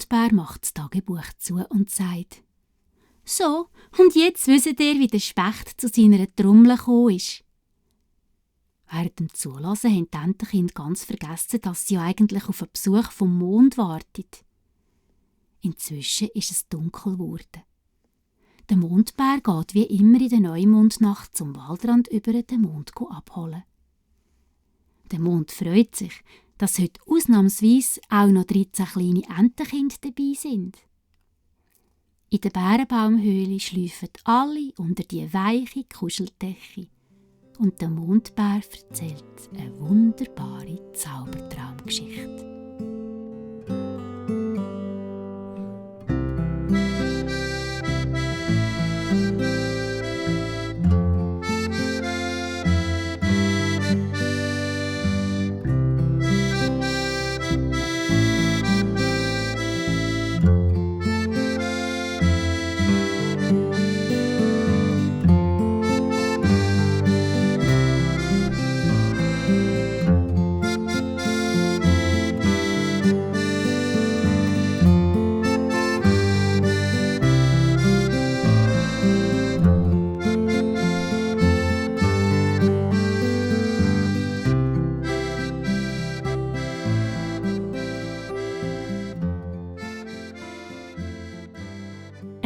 Mondbär macht das Tagebuch zu und sagt: «So, und jetzt wisst ihr, wie der Specht zu seiner Trommel gekommen ist.» Während dem Zuhören haben die Entenkinder ganz vergessen, dass sie ja eigentlich auf einen Besuch vom Mond warten. Inzwischen ist es dunkel geworden. Der Mondbär geht wie immer in der Neumondnacht zum Waldrand über den Mond abholen. Der Mond freut sich, dass heute ausnahmsweise auch noch 13 kleine Entenkinder dabei sind. In der Bärenbaumhöhle schlafen alle unter die weiche Kuscheldecke und der Mondbär erzählt eine wunderbare Zaubertraumgeschichte.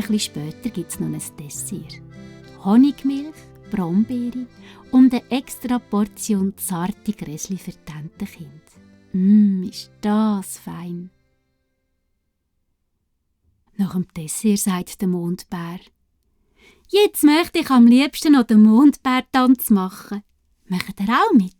Ein bisschen später gibt es noch ein Dessert. Honigmilch, Brombeere und eine extra Portion zarte Gräsli für die Entenkinder. Ist das fein. Nach dem Dessert sagt der Mondbär: «Jetzt möchte ich am liebsten noch den Mondbärtanz machen. Möchtet ihr auch mit?»